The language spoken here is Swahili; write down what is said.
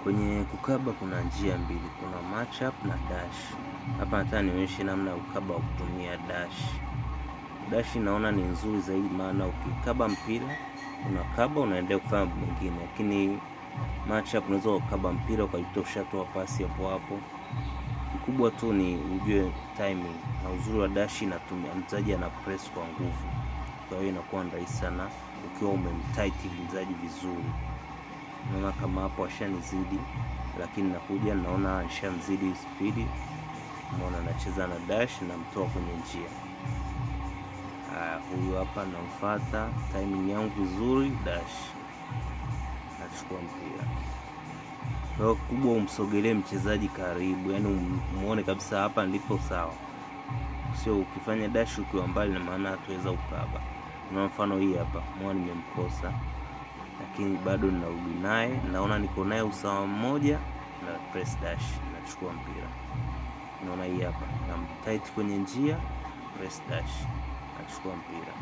Kwenye kukaba kuna njia mbili, kuna match up na dash. Hapa nataka nionyeshe namna ya kukaba kwa kutumia dash. Dash naona ni nzuri zaidi, maana ukikaba mpira unakaba unaendelea kufanya mambo mengine, lakini match up unaweza ukakaba mpira ukajikuta ushatoa pasi hapo hapo. Kikubwa tu ni ujue timing, na uzuri wa dash inatumia mchezaji ana press kwa nguvu, kwa hiyo inakuwa rahisi sana ukiwa umemtight mchezaji vizuri. Naona kama hapo ashanizidi, lakini nakuja naona ashamzidi spidi. Umeona nacheza na dash, namtoa kwenye njia. Haya, huyu hapa namfuata, timing yangu vizuri, dash, nachukua mpira. Kwa hiyo kubwa umsogelee mchezaji karibu, yani umuone kabisa hapa ndipo sawa, sio ukifanya dash ukiwa mbali, na maana hatuweza ukaba. Na mfano hii hapa, mwana nimemkosa, lakini bado ninarudi naye, naona niko naye usawa mmoja, na press dash, nachukua mpira. Naona hii hapa, na tight kwenye njia, press dash, nachukua mpira.